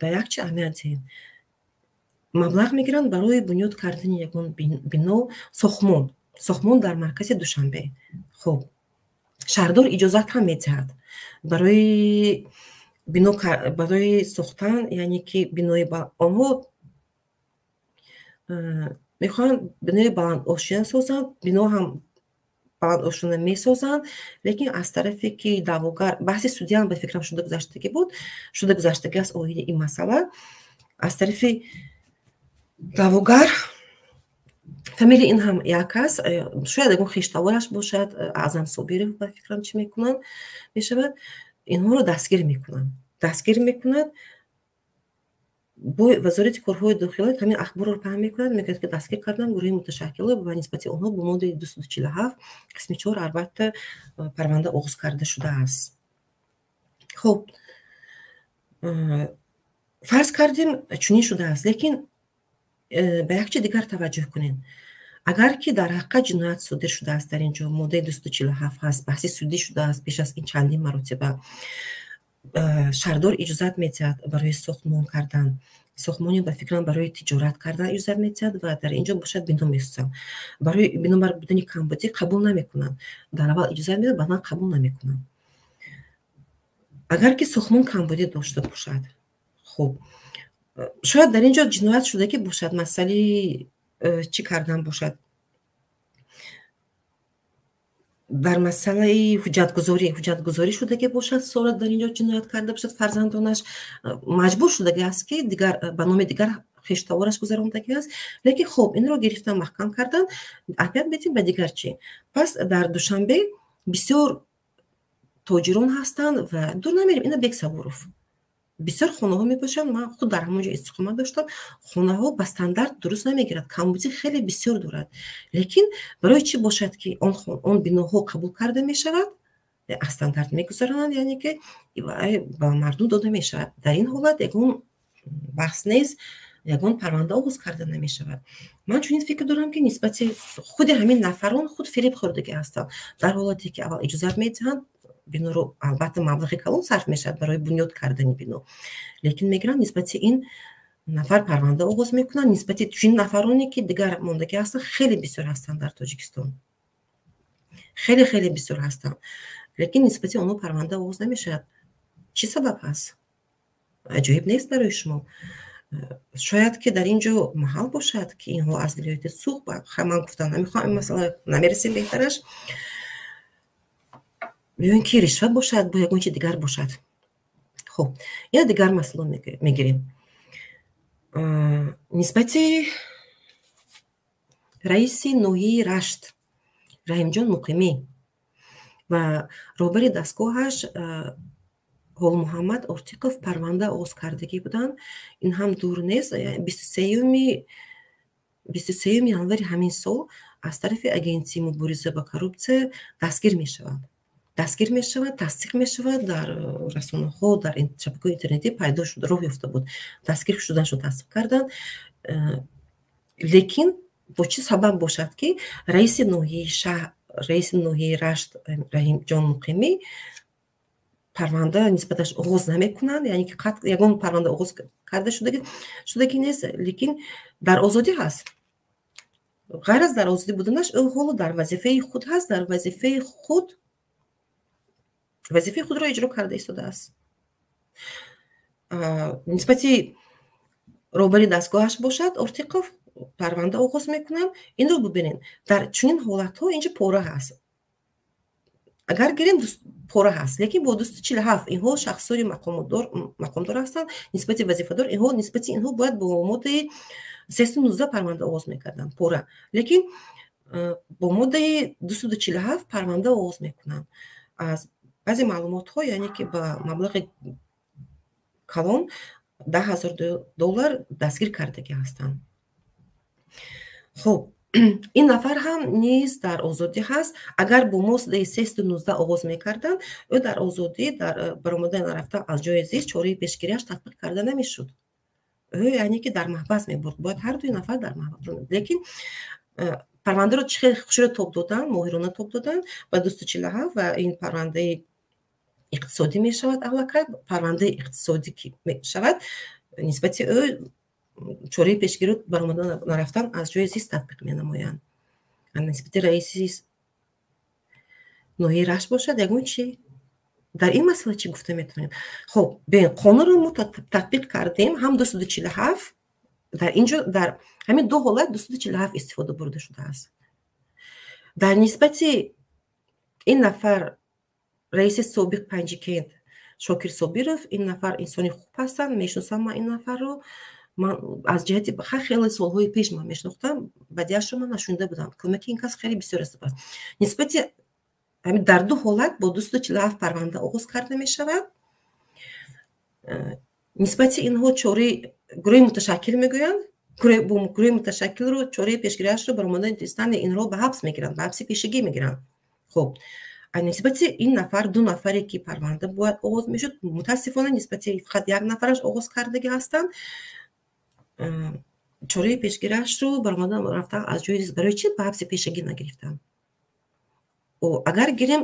Speaker 3: Ба як чи аҳамият диҳем: маблағ мегиранд барои бунёд кардани ягон бино, сохтмон дар маркази Душанбе. Хуб, шаҳрдор иҷозат ҳам медиҳад барои бино, барои сохтан, яъне ки бинои онҳо мехоҳанд бинои баландошёна созанд. Бино ҳам баландошёна месозанд, лекин аз тарафе ки даъвогар, баҳси судиам, ба фикрам, шуда гузаштагӣ буд, шуда гузаштагӣ аст оиди ин масъала. Аз тарафи даъвогар фамилияи ин ҳам як аст, шояд ягон хештавораш бошад, Аъзам Собиров, ба фикрам, чӣ мекунанд, мешавад, инҳоро дастгир мекунанд, дастгир мекунад. Вазорати корҳои дохила ҳамин ахборро паҳн мекунад, мегӯяд, ки дастгир кардан гурӯҳи муташаккилро ва нисбати онҳо бо моддаи 247 қисми 4, албатта, парванда оғоз карда шудааст. Хуб, фарз кардем, чунин шудааст, лекин ба як чи дигар таваҷҷӯҳ кунед. Агар ки дар ҳақиқат ҷиноят содир шудааст, дар ин ҷо моддаи 247 ҳаст, баҳси судӣ шудааст пеш аз ин чандин маротиба, шаҳрдор иҷозат медиҳад барои сохтмон кардан, сохтмони, ба фикрам, барои тиҷорат кардан иҷозат медиҳад ва дар ин ҷо бошад бино месозанд. Барои бинобар будани камбудӣ қабул намекунанд. Дар аввал иҷозат медиҳад, баъдан қабул намекунанд. Агар ки сохтмон камбудӣ дошта бошад, хуб, шояд дар ин ҷо ҷиноят шудагӣ бошад, масъалаи чӣ кардан бошад, дар масъалаи ҳуҷҷатгузорӣ шудагӣ бошад, сурат дар ин ҷо ҷиноят карда бошад, фарзандонаш маҷбур шудагӣ аст, ки дигар ба номи дигар хештавораш гузарондагӣ аст. Лекин хуб, инро гирифтан, маҳкам кардан. Аҳамият медиҳем ба дигар чӣ. Пас дар Душанбе бисёр тоҷирон ҳастанд ва дур намерем, ина Бексабуров, бисёр хонаҳо мебошанд. Ман худ дар ҳамон ҷо истиқомат доштам. Хонаҳо ба стандарт дуруст намегирад, камбудӣ хеле бисёр дорад. Лекин барои чӣ бошад, ки он биноҳо қабул карда мешавад, аз стандарт мегузаронанд, яъне ки ба мардум дода мешавад? Дар ин ҳолат ягон баҳс нест, ягон парванда оғоз карда намешавад. Ман чунин фикр дорам, ки нисбати худи ҳамин нафарон худ фиреб хӯрдагӣ ҳастанд. Дар ҳолате ки аввал иҷозат медиҳанд биноро, албатта, маблағи калон сарф мешавад барои бунёд кардани бино, лекин мегиранд, нисбати ин нафар парванда оғоз мекунанд. Нисбати чунин нафароне ки дигар мондагӣ ҳастанд, хеле бисёр ҳастанд дар Тоҷикистон, хеле хеле бисёр ҳастанд, лекин нисбати онҳо парванда оғоз намешавад. Чӣ сабаб ҳаст? Аҷоиб нест барои шумо? Шояд ки дар ин ҷо маҳал бошад, ки инҳо аз вилояти Суғд. Ман гуфтам, намехоҳам, ин масъала намерасем, беҳтараш ё ин ки ришва бошад, бо ягон чи дигар бошад. Хуб, ина дигар масъала мегирем. Нисбати раиси ноҳияи Рашт Раҳимҷон Муқимӣ ва роҳбари дастгоҳаш Ҳолмуҳаммад Ортиқов парванда оғоз кардагӣ буданд. Ин ҳам дур нест, 23-юми январи ҳамин сол аз тарафи Агентии мубориза ба коррупсия дастгир мешавад, тасдиқ мешавад дар расонаҳо, дар шабакаҳои интернетӣ пайдо шуда, роҳ ёфта буд. Дастгир шуданашро тасдиқ карданд, лекин бо чӣ сабаб бошад, ки раиси ноҳияи шаҳр, раиси ноҳияи Рашт Раҳимҷон Муқимӣ парванда нисбаташ оғоз намекунанд, яъне ки ягон парванда оғоз карда шудагӣ нест, лекин дар озодӣ ҳаст? Ғайр аз дар озодӣ буданаш, ӯ ҳоло дар вазифаи худ ҳаст, дар вазифаи худ, вазифаи худро иҷро карда истодааст. Нисбати роҳбари дастгоҳаш бошад, Ортиқов, парванда оғоз мекунанд. Инро бубинед, дар чунин ҳолатҳо инҷо пора ҳаст. Агар гирем, пора ҳаст, лекин бо 247 инҳо шахсони мақомдор ҳастанд, нисбати вазифадор инҳо, нисбати инҳо бояд бо моддаи 319 парванда оғоз мекарданд, пора, лекин бо моддаи 247 парванда оғоз мекунанд. Аз Баъзе маълумотҳо, яъне ки ба маблағи калон 10 000 доллар дастгир кардагӣ ҳастанд. Хуб, ин нафар ҳам низ дар озодӣ ҳаст. Агар бо моддаи 319 оғоз мекарданд, ӯ дар озодӣ, дар баромада нарафта аз ҷои зист, чораи пешгириаш татбиқ карда намешуд. Ӯ, яъне ки, дар маҳбас мебурд. Бояд ҳар дуи нафар дар маҳбас. Лекин парвандаро чӣ хел хушро тоб доданд, моҳирона тоб доданд ба 247, ва ин парвандаи иқтисодӣ мешавад. Аллакай парвандаи иқтисодӣ ки мешавад, нисбати ӯ чораи пешгирӣ баромада нарафтан аз ҷои зист татбиқ менамоянд. Нисбати раиси ноҳияи Рашт бошад, ягон чи. Дар ин масъала чӣ гуфта метавонем? Хуб, бин, қонунро мо татбиқ кардем ҳам 247. Дар ин ҷо, дар ҳамин ду ҳолат, 247 истифода бурда шудааст. Дар нисбати ин нафар, раиси собиқ Панҷикент Шокир Собиров, ин нафар инсони хуб ҳастанд, мешиносам ман ин нафарро. Ман аз ҷиҳати хеле солҳои пеш ман мешинохтам, бадиашро ман нашунида будам. Кӯмаки ин кас хеле бисёр аст. Нисбати дар ду ҳолат бо 247 парванда оғоз карда мешавад. Нисбати инҳо чораи гурӯҳи муташаккил мегӯянд. Гурӯҳи муташаккилро чораи пешгириашро баромадани дистани инҳоро ба ҳабс мегиранд, ба ҳабси пешагӣ мегиранд. Хуб, нисбати ин нафар, ду нафаре ки парванда бояд оғоз мешуд, мутаассифона, нисбати фақат як нафараш оғоз кардагӣ ҳастанд чораи пешгириашро баромада рафтан аз ҷои зист. Барои чӣ ба ҳабси пешагӣ нагирифтанд? Агар гирем,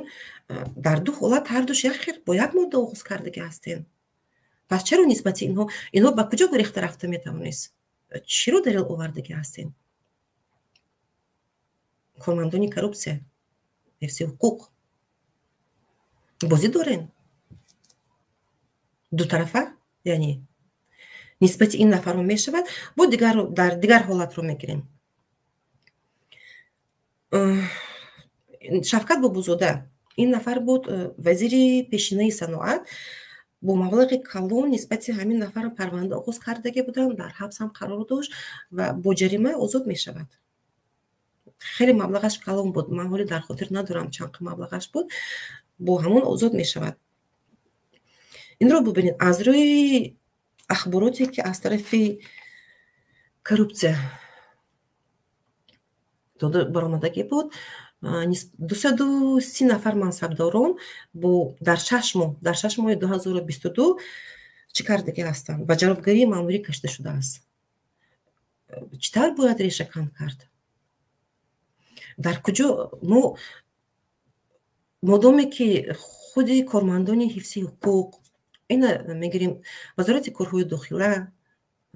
Speaker 3: дар ду ҳолат ҳардуш як хел, бо як модда оғоз кардагӣ ҳастем. Пас чаро нисбати инҳо ба куҷо гурехта рафта метавонист? Чиро далел овардагӣ ҳастем? Кормандони коррупсия, ҳифзи ҳуқуқ бозӣ дорем дутарафа, яъне нисбати ин нафарро мешавад, бо дигар дар дигар ҳолатро мегирем. Шавкат Бобозода, ин нафар буд вазири пешинаи саноат. Бо маблағи калон нисбати ҳамин нафар парванда оғоз кардагӣ буданд, дар ҳабс ҳам қарор дошт ва бо ҷарима озод мешавад. Хеле маблағаш калон буд, ман ҳоле дар хотир надорам, чанд маблағаш буд. Бо ҳамон озод мешавад. Инро бубинед, аз рӯи ахбороте ки аз тарафи коррупсия дода баромадагӣ буд, 230 нафар мансабдорон бо дар 6 моҳ, дар 6 моҳи 2022 чӣ кардагӣ ҳастанд? Ба ҷавобгарии маъмурӣ кашида шудааст. Чӣ тавр бояд решакан кард? Дар куҷо мо, модоме ки худи кормандони ҳифзи ҳуқуқ, ина мегирем, Вазорати корҳои дохила,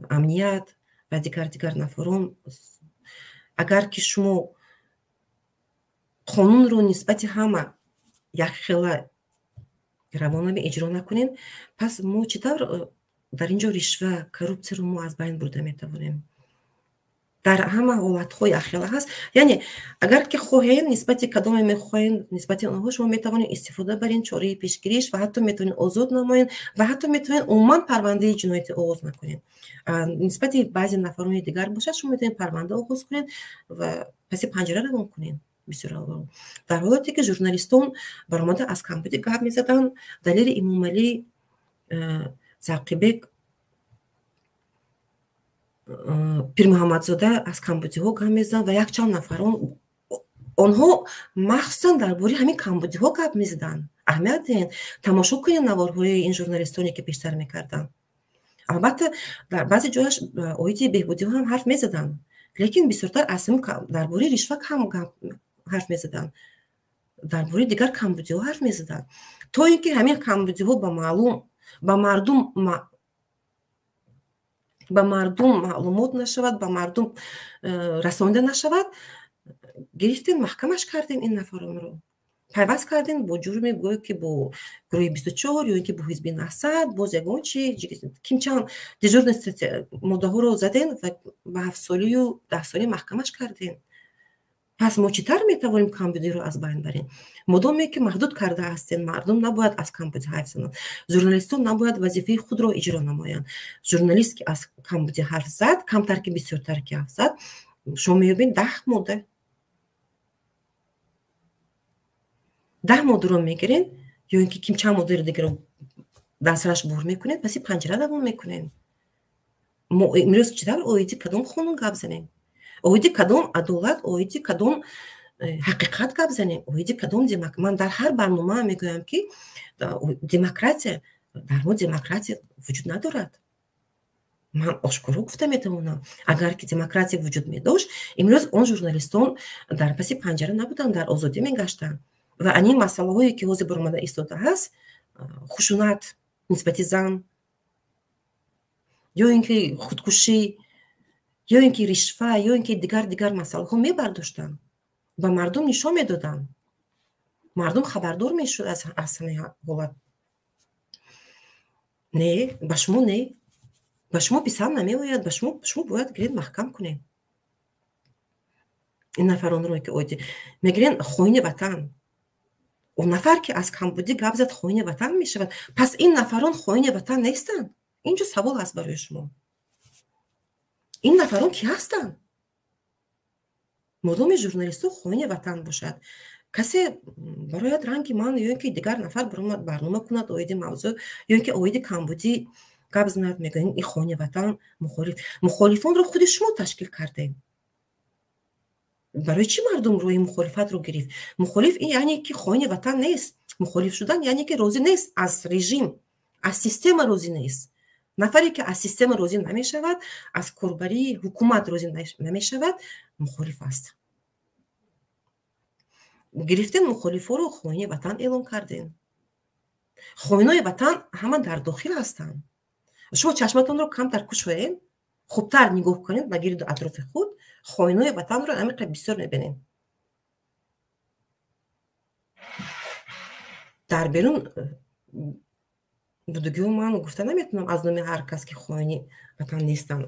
Speaker 3: амният ва дигар нафарон, агар ки шумо қонунро нисбати ҳама якхела равона иҷро накунем, пас мо чӣ тавр дар ин ҷо ришва, коррупсияро мо аз байн бурда метавонем? Дар ҳама ҳолатҳо якхела ҳаст. Яъне агар ки хоҳем, нисбати кадоме мехоҳем, нисбати онҳо шумо метавонед истифода барен чораи пешгириш ва ҳатто метавонед озод намоед ва ҳатто метавонед умуман парвандаи ҷиноятӣ оғоз накунед. Нисбати баъзе нафарони дигар бошад, шумо метавонед парванда оғоз кунед ва паси панҷара равон кунед. Бисёр дар ҳолате ки журналистон баромада аз камбудӣ гап мезаданд, Далери Имомалӣ, Завқибек Пирмуҳаммадзода аз камбудиҳо гап мезаданд ва якчанд нафарон, онҳо махсусан дар бораи ҳамин камбудиҳо гап мезаданд. Аҳамият диҳед, тамошо кунед наворҳои ин журналистоне ки пештар мекарданд. Албатта, дар баъзе ҷояш оиди беҳбудиҳо ҳам ҳарф мезаданд, лекин бисёртар аз дар бораи ришва ҳам ҳарф мезаданд, дар бораи дигар камбудиҳо ҳарф мезаданд, то ин ки ҳамин камбудиҳо ба маълум ба мардум маълумот нашавад, ба мардум расонида нашавад. Гирифтем, маҳкамаш кардем, ин нафаронро пайваст кардем бо ҷурме, гӯё ки бо гурӯҳи 24 ё ин ки бо ҳизби Наҳзат, боз ягон чи, кимчанд дежурный моддаҳоро задем ва ба 7 солию 10 солӣ маҳкамаш кардем. Пас мо чӣ тавр метавонем камбудиро аз байн барем, модоме ки маҳдуд карда ҳастем? Мардум набояд аз камбудӣ ҳарф зананд, журналистон набояд вазифаи худро иҷро намоянд. Журналист ки аз камбудӣ ҳарф зад, камтар ки бисёртар ки ҳарф зад, шумо меёбед 10 модда, 10 моддаро мегирем. Ё ин ки ким чанд моддаи дигарро дар сараш бур мекунед, паси панҷара равон мекунед. Мо имрӯз чӣ тавр оиди кадом қонун гап занем? Оиди кадом адолат, оиди кадом ҳақиқат гап занем? Оиди кадом демократия? Ман дар ҳар барнома мегӯям, ки демократия, дар мо демократия вуҷуд надорад. Ман ошкоро гуфта метавонам, агар ки демократия вуҷуд медошт, имрӯз он журналистон дар паси панҷара набуданд, дар озодӣ мегаштанд. Ва ани масъалаҳое, ки ҳозир баромада истода ҳаст, хушунат нисбати зан, ё ин ки худкушӣ, ё ин ки ришва, ё ин ки дигар дигар масъалаҳо мебардоштанд, ба мардум нишон медоданд. Мардум хабардор мешуд аз ҳамин ҳолат. Не, ба шумо не, ба шумо писанд намеояд, ба шумо, шумо бояд гиред маҳкам кунед ин нафаронро, ки оиди мегирен хоини ватан. Он нафар, ки аз камбудӣ гап зад, хоини ватан мешавад. Пас ин нафарон хоини ватан нестанд? Инҷо савол аст барои шумо. Ин нафарон ки ҳастанд? Модоми журналистҳо хоини ватан бошад, касе барояд ранги ман ё ин ки дигар нафар барнома кунад оиди мавзӯъ, ё ин ки оиди камбудӣ гап занад, мегӯянд ин хоини ватан, мухолиф. Мухолифонро худи шумо ташкил кардем. Барои чӣ мардум рӯи мухолифатро гирифт? Мухолиф ин яъне ки хоини ватан нест. Мухолиф шудан яъне ки розӣ нест аз режим, аз система розӣ нест. Нафаре, ки аз система розӣ намешавад, аз корбарии ҳукумат розӣ намешавад, мухолиф аст. Гирифтем мухолифоро, хоини ватан эълон кардем. Хоинои ватан ҳама дар дохил ҳастанд. Шумо чашматонро камтар кушоед, хубтар нигоҳ кунед ба гирду атрофи худ, хоинои ватанро амиқа бисёр мебинед. Дар берун будугиҳо ман гуфта наметавонам аз номи ҳар кас, ки хоини ватан нестанд.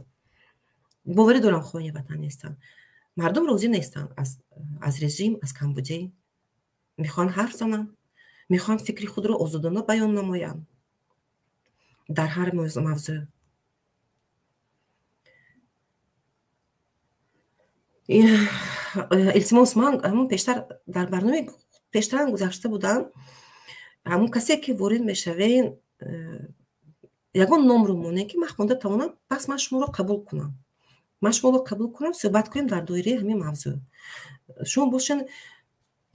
Speaker 3: Боварӣ дорам, хоини ватан нестанд. Мардум розӣ нестанд аз режим, аз камбудӣ. Мехоҳанд ҳарф зананд, мехоҳанд фикри худро озодона баён намоянд дар ҳар мавзӯъ. Илтимос, ман ҳамун пештар дар барномаи пештарам гузашта будам, ҳамун касе, ки ворид мешавен, ягон номро монем, ки ман хонда тавонам, пас ман шуморо қабул кунам. Ман шуморо қабул кунам, суҳбат кунем дар доираи ҳамин мавзӯъ. Шумо бошен,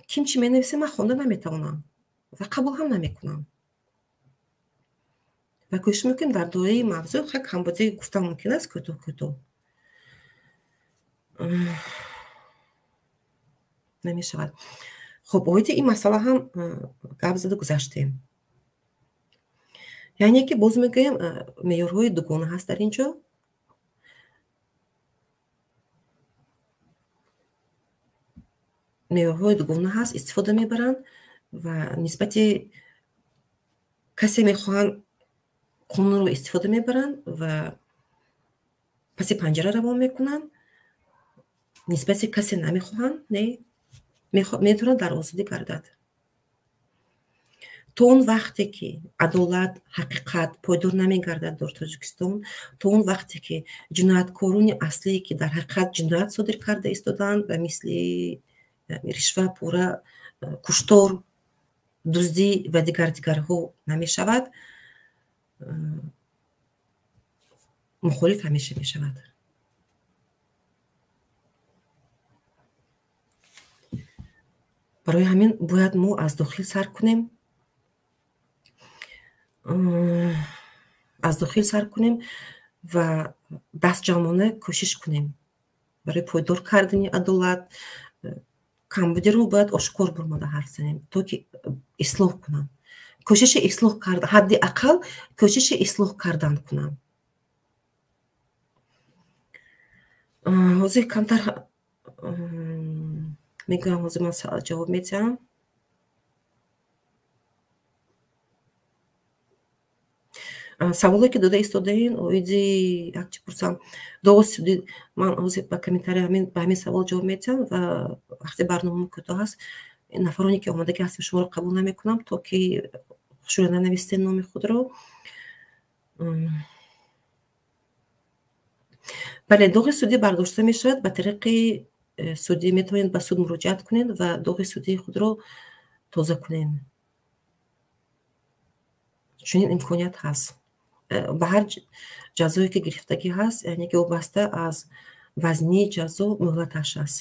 Speaker 3: ким чӣ менависе, ман хонда наметавонам ва қабул ҳам намекунам. Ва кӯшиш мекунем дар доираи мавзӯъ, хай камбудӣ гуфтан мумкин аст, кӯтоҳ кӯтоҳ. Намешавад. Хуб, оиди ин масъала ҳам гап зада гузаштем. Яъне ки боз мегӯем, меъёрҳои дугона ҳаст дар ин ҷо. Меъёрҳои дугона ҳаст, истифода мебаранд ва нисбати касе мехоҳанд қонунро истифода мебаранд ва паси панҷара равон мекунанд, нисбати касе намехоҳанд, не, метавонад дар озодӣ гардад. То он вақте ки адолат, ҳақиқат пойдор намегардад дар Тоҷикистон, то он вақте ки ҷинояткорони аслие, ки дар ҳақиқат ҷиноят содир карда истодаанд, ба мисли ришва, пора, куштор, дуздӣ ва дигар дигарҳо намешавад, мухолиф ҳамеша мешавад. Барои ҳамин бояд мо аз дохил сар кунем, аз дохил сар кунем ва дастҷамъона кӯшиш кунем барои пойдор кардани адолат. Камбудиро бояд ошкор бурмода ҳарф занем, то ки ислоҳ кунам. Кӯшиши ислоҳ кардан, ҳадди ақал кӯшиши ислоҳ кардан кунам. Ҳозир камтар мегӯям, ҳозир ман ҷавоб медиҳам. Саволе, ки дода истодаин, оиди як чи пурсам. Доғи судӣ, ман ҳозир ба комментария ба ҳамин савол ҷавоб медиҳам ва вақте барномамо кӯтоҳ аст, нафароне, ки омодагӣ ҳастем, шуморо қабул намекунам, то ки хушрӯя нанависем номи худро. Бале, доғи судӣ бардошта мешавад ба тариқи судӣ. Метавонед ба суд муроҷиат кунед ва доғи судии худро тоза кунед. Чунин имконият ҳаст. Ба ҳар ҷазое ки гирифтагӣ ҳаст, яъне ки вобаста аз вазнии ҷазо муҳлаташ аст.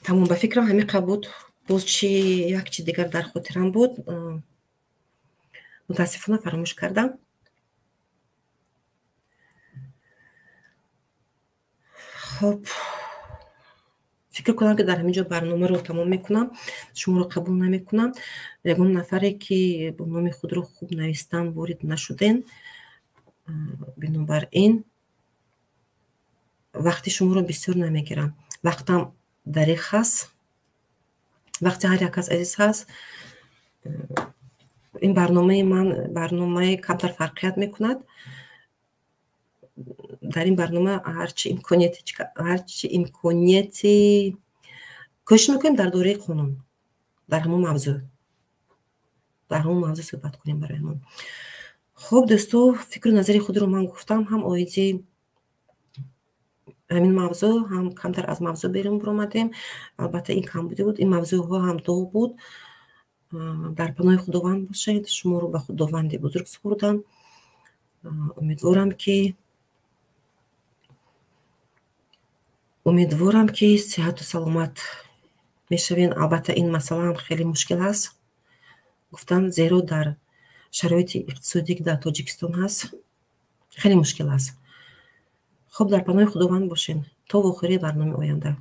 Speaker 3: Тамом, ба фикрам ҳамин қабр буд. Боз чи як чи дигар дар хотирам буд, мутаассифона фаромӯш кардам. Хоб, фикр кунам, ки дар ҳамин ҷо барномаро тамом мекунам, шуморо қабул намекунам. Ягон нафаре ки бо номи худро хуб навистан ворид нашуден, бинобар ин вақти шуморо бисёр намегирам. Вақтам дареғ ҳаст, вақти ҳар як кас азиз ҳаст. Ин барномаи ман барномаи камтар фарқият мекунад. Дар ин барнома ҳарчи имконияти кӯшиш мекунем дар доираи қонун, дар ҳамон мавзӯъ, дар ҳамон мавзӯъ суҳбат кунем бароямон. Хуб, дӯсто, фикру назари худро ман гуфтам ҳам оиди ҳамин мавзӯъ, ҳам камтар аз мавзӯъ берун баромадем. Албатта, ин камбудӣ буд, ин мавзӯъҳо ҳам доғ буд. Дар паноҳи Худованд бошед, шуморо ба Худованди бузург супурдам. Умедворам, ки сиҳату саломат мешавем. Албатта, ин масъала ҳам хеле мушкил аст гуфтан, зеро дар шароити иқтисодие ки дар Тоҷикистон ҳаст, хеле мушкил аст. Хуб, дар паноҳи Худованд бошед то вохӯрии барномаи оянда.